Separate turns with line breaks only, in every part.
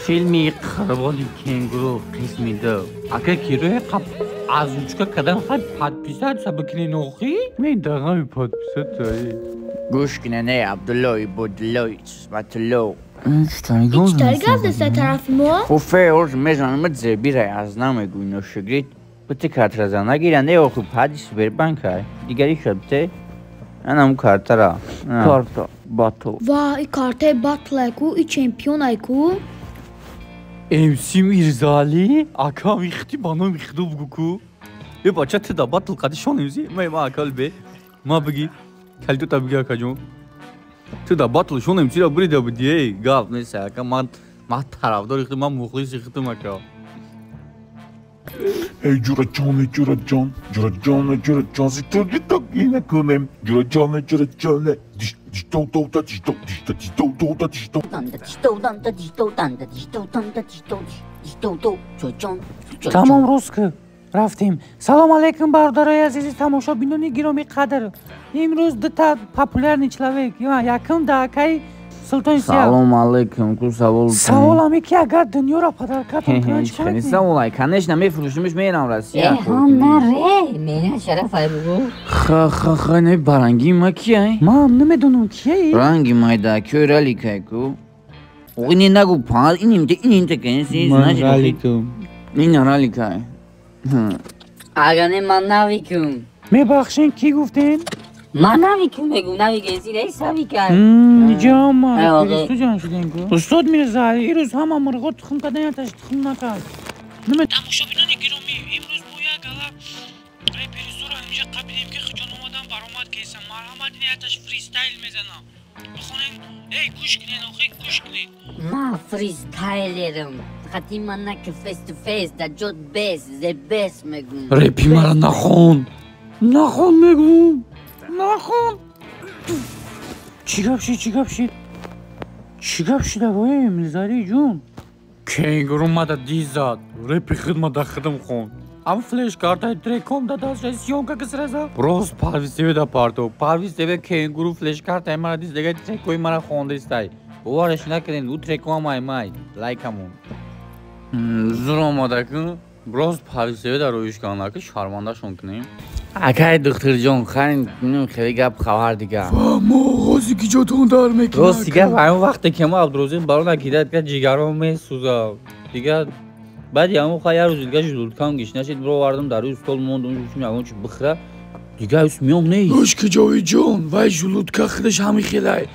Филми Қурбони кенгуру қисми 2. Ака кирои қаб озвучка кадан хай подписаться бикунен охи? Мен дағами подписаться.
Гӯш кунен, эй Абдуллои Будуллои Чисматулло.
Ичтари гап заста тарафи мо?
Хуфе орз мезанам зебирай аз намегӯй ношигрит. Бите картраза нагиранд, эй охи пади Сбербанк ай. Дигари шуд бите. Анам картара. Карта батл.
Ва, и картаи батл ай ку, и чемпион ай ку.
МС Мирзали, акам ихти ба номи худо бугу ку. Е бача ту да батл қади шон МС? Ма ма акал бе. Ма биги. Калито та биги акаҷон. Ту да батл шон МС ра бурида буди эй. Гап нест ака ман тарафдори худам, ман мухлиси худам ака.
Эй ҷураҷон, ҷураҷон, ҷураҷон, ҷураҷон, ситори токи накунем. Ҷураҷон, ҷураҷон, диш диш то то та диш то диш та диш то то та диш то.
Тамом рӯз ки рафтем. Салом алейкум бародарои азизи тамошобинони гиромӣ қадр. Имрӯз дута популярный человек. Якум да акаи Султон Сиёв.
Салом алейкум, ку савол.
Саволам ки агар дунёро подаркатон кунанд чӣ кор
Савол ай, конечно, мефурӯшимш мерам Россия.
Э, ҳам наре, мена шараф ай бугу.
Ха ха ха, не баранги ма ки ай?
Ман намедонам ки ай.
Ранги майда кӯй раликай ку. Оғи нагу па, иним те иним те кен си,
значит. Раликум.
Ин раликай.
Ага не ман навикум.
Мебахшин, ки гуфтен?
Ман навикум мегум, навикен си рейс навикай.
Ҷома, Фиристу ҷон шудем ку. Устод Мирзали, ирӯз ҳама мурғо тухм кадан яташ тухм накард. Тамошобинони гиромӣ, имрӯз бо як гала реперисуро ҳамиша қабидем ки ҷон омадан баромад кесам. Марҳамат, ин яташ фристайл мезанам. Бихонен, эй гӯш кунен, охи гӯш кунен.
Ма фристайлерам. Хати ман наки фейс ту фейс, да ҷот бес, зе бес мегум.
Репи мара нахон. Нахон мегум. Нахон. Чӣ гап шид, чӣ гап шид? Чӣ гап шид агои Мирзали ҷун? Кенгуру мада диз зад. Репи худ мада худам хон. Ам флеш картаи треком да дастша съёмка кисраза. Рост Парвиз ТВ да парто. Парвиз ТВ кенгуру флеш картаи мара диз дега трекои мара хондистай. Бовараш накунед, ӯ трекоам ай май. Лайкамон. Зур омада ку. Рост Парвиз ТВ да роиш канда ки шармандашон кунем.
Акай духтарҷон, хайр, ну хеле гап хабар дига.
Ва мо оғози ки ҷотон дар мекунад.
Рост дига ҳамон вақте ки мо Абдурозиқ барона кидад ка ҷигаром месӯзад. Дига баъди ҳамон хай як рӯз дига желудкам гиш нашид, бировардам дар рӯи стол мондум, гуфтум ягон чи бихӯра. Дига ус миём нест.
Гӯш ки ҷовидҷон, вай желудка худаш ҳами хелай.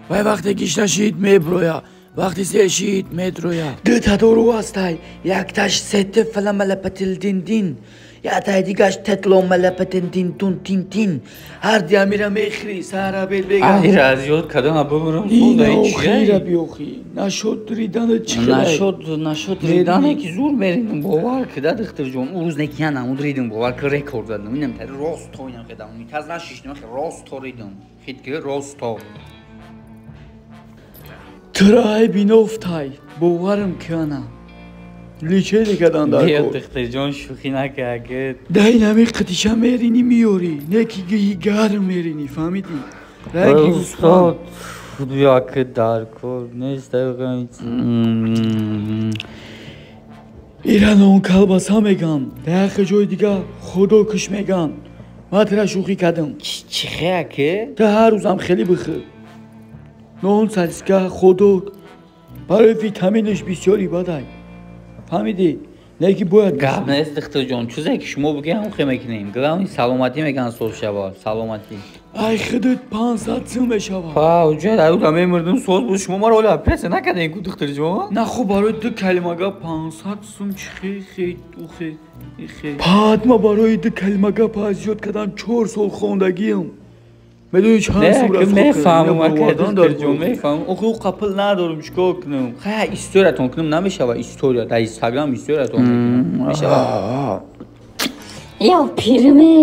Вай вақте гиш нашид меброя, вақте сер шид медроя. Дута дору ҳастай, якташ сете фаламалапатилдиндин. Ятай дигаш тетло малапатентин тун тин тин. Ҳар диамира мехӯри, сара бел бегам.
Айра аз ёд кадам бибурам сонда
охира биохи. Нашуд ридана чӣ
хелай. Нашуд ридана ки зур меридим, бовар кида духтарҷон. Ӯ рӯз некиян намуд ридим, бовар ки рекорд задам. Инам тари рост то инам хедам. Унитаз нашиштам, хе рост то ридим. Хит ки рост то.
Тура ай бинофтай, боварам кана. Лечение кадан дар кор.
Духтарҷон шӯхӣ накард.
Дай нами қитиша мерини миёрӣ, не ки гиҳи гарм мерини, фаҳмидӣ? Раги
устод, як дар кор нест.
Ира нон колбаса меган, дар яхе ҷои дига худо куш меган. Ман тира шӯхӣ кардам.
Чӣ хе аке?
Ту ҳар рӯзам хеле бихӯр. Нон сальска худок барои витаминаш бисёри бадай. Фаҳмидӣ? Лекин бояд
гап нест духтарҷон, чизе ки шумо бигӯед ҳам хе мекунем. Главный саломатӣ меган соз шава, саломатӣ.
Ай худат 500 сум мешава.
Па, уҷа дар мемурдум соз буд, шумо маро ҳоли оператсия накардем ку духтарҷон?
На хуб барои ду калима гап 500 сум чӣ хе хе ухе ихе. Пад ма барои ду калима гап аз ёд кардан 4 сол хондагиам. Медонӣ чанд сум рафт?
Мефаҳмам ака духтарҷон, мефаҳмам. Охи ӯ қапил надорам, чӣ кор кунам? Хай историятон кунам намешава история, дар Инстаграм историятон мекунам. Мешава?
Ё пирме,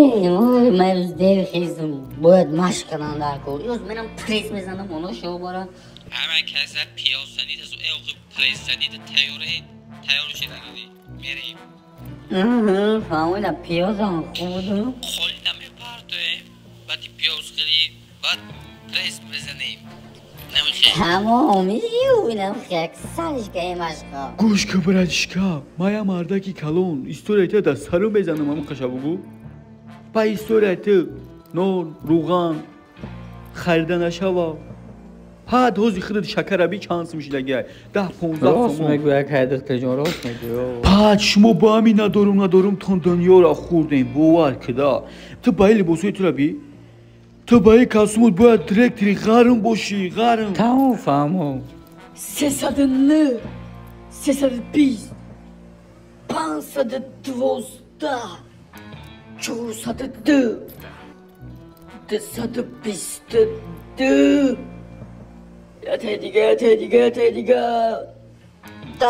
ман рӯз дер хезам, бояд машқ кунам дар кор. Ёз менам пресс мезанам, оно шо бара.
Ҳама каса пиёз задид, охи пресс задид, тайёре, тайёр шудагӣ. Мерем.
Фаҳмида пиёзам хуб буд.
Холи намепартоем. Баъди пиёз хӯрӣ, баъд пресс мезанем.
Тамом инам як сарш гаимашқа.
Гӯш ка братишка, мая мардаки калон, история та дар сару мезанам ам қаша бугу. Па история ту нон, руған харида нашава. Пад ҳози худат шакара би чанд сум шидагиай? 10-15
рост
сомон.
Мегӯяд кайдухтаҷон, рост мегӯяд.
Пад шумо бо ҳамин надорум надорум тон дунёро хӯрдем, бовар кида. Ту ба ин либосҳои тура би? Ту ба ин костюмот бояд директори ғарм бошӣ, ғарм.
Тамом фаҳмом.
309, 320, 512, 402, 222. Ятаи дига, ятаи дига, ятаи дига.
10.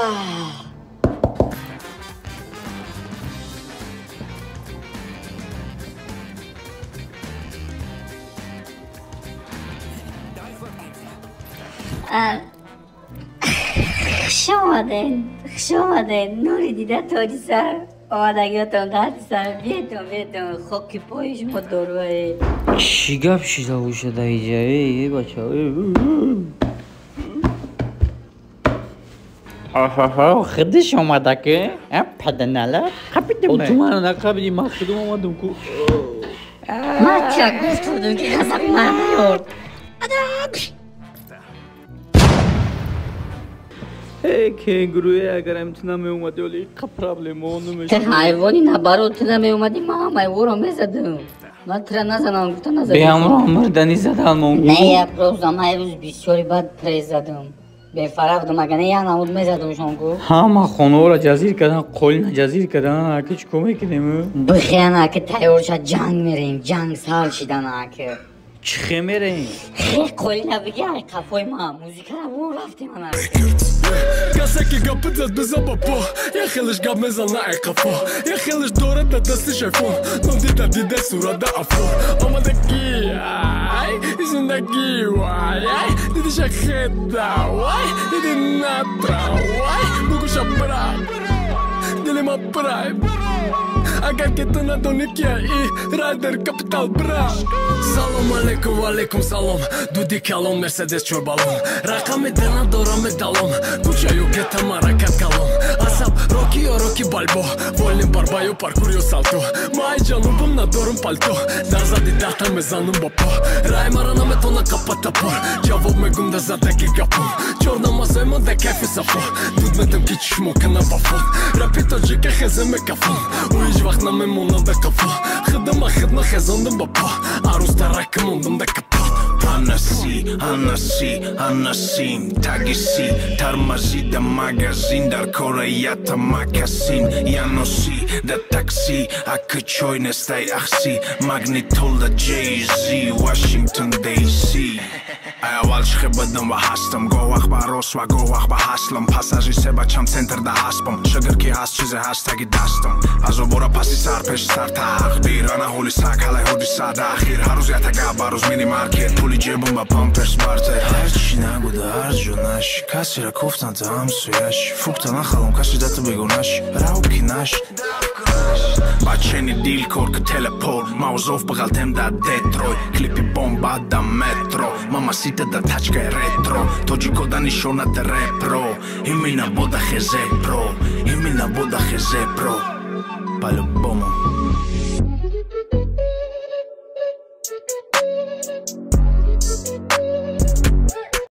Хуш омадед, хуш омадед, нури дида тоҷи сар, омадагиётон дарди сар, биетон, биетон, хоки пои шумо дорвае.
Чӣ гап шида бошад иҷа, э бача? Оҳоҳо, худаш омада ки, а паданала қапидим.
Ту маро нақабидӣ, ман худум омадам ку.
Ман ча гуфта будам ки ғазаби ман наёрд.
Эй кенгуруе, агарам ту намеомадӣ, оли иққа проблемао
Ту
намешуд.
ҳайвони набарот, ту намеомадӣ, ман ҳам ҳайворо мезадам. Ман тура назанам, гуфта назадам.
Беҳамроҳ мурдани задан мон.
Не, я просто ман имрӯз бисёри бад пресс задам. Бефарқ будам, агар не як намуд мезадамшон ку.
Ҳама хонаҳоро ҷазир кардан, қолина ҷазир кардан, аки чӣ кор мекунем?
Бихеяна, ки тайёр шад, ҷанг мерем, ҷанг сар шидана, ки.
Чӣ хе мерем?
Хе қолина биги, ай қафои ман, музикара вон рафтем ана.
Касе ки гап зад бизан ба по, як хелеш гап мезана ай қафо, як хелеш дорад дар дасти шайфон, ном дида дида сурада афор омадаги, ай зиндагӣ, вай ай дидиша хеда, вай диди натра, вай бугуша бра, дили ма прай, агар ки ту надонӣ ки и райдер капитал бра. Салом алейкум, валейкум салом, дуди калон, мерседес чорбалон, рақами дана дорам медалом, кучаю кета маракат калон, асаб роки ё роки балбо, вольни барба ё паркур ё салто, май ҷанубам надорам палто, дар зади дахта мезанам ба по, рай мара наметона қапа тапор, ҷавоб мегум да задаги гапом, чорнамазои да кайфи сафо, дуд метам ки чишмо кана вафот, рапи тоҷика хезе мекафон, ӯ ҳеҷ вақт намемонад да қафо, хидама хидма хезондам ба по, арӯз тарака мондам да капот.
Анаси, анаси, анасим, тагиси, тормози да магазин, дар кора ята макасин, яноси, да такси, ака чой нестай ахси, магнитол да Jay-Z, Washington DC. Ай аввал чихе будам ва ҳастам, гоҳ вақт ба рост ва гоҳ вақт ба ҳаслам, пассажи се бачам центр да ҳаспам, шугр ки ҳаст чизе ҳаст таги дастам, азобора паси сар пеши сар тақдир, ана ҳоли саг ҳалай ҳодиса да ахир, ҳар рӯз ята гап, ҳар рӯз мини маркет, пули ҷебам ба памперс бартер, ҳарчи нагуда ҳар ҷо наш, касера кофтан та ҳамсояш, фукта нахалом каси дату бегонаш, рав ки наш, бачени дил кор ки телепорт, мавзов бағалтем да Детройт, клипи бомба да метро, мамасита да тачкаи ретро, тоҷико да нишоната репро, имина бода хезе про, имина бода хезе про, по-любому.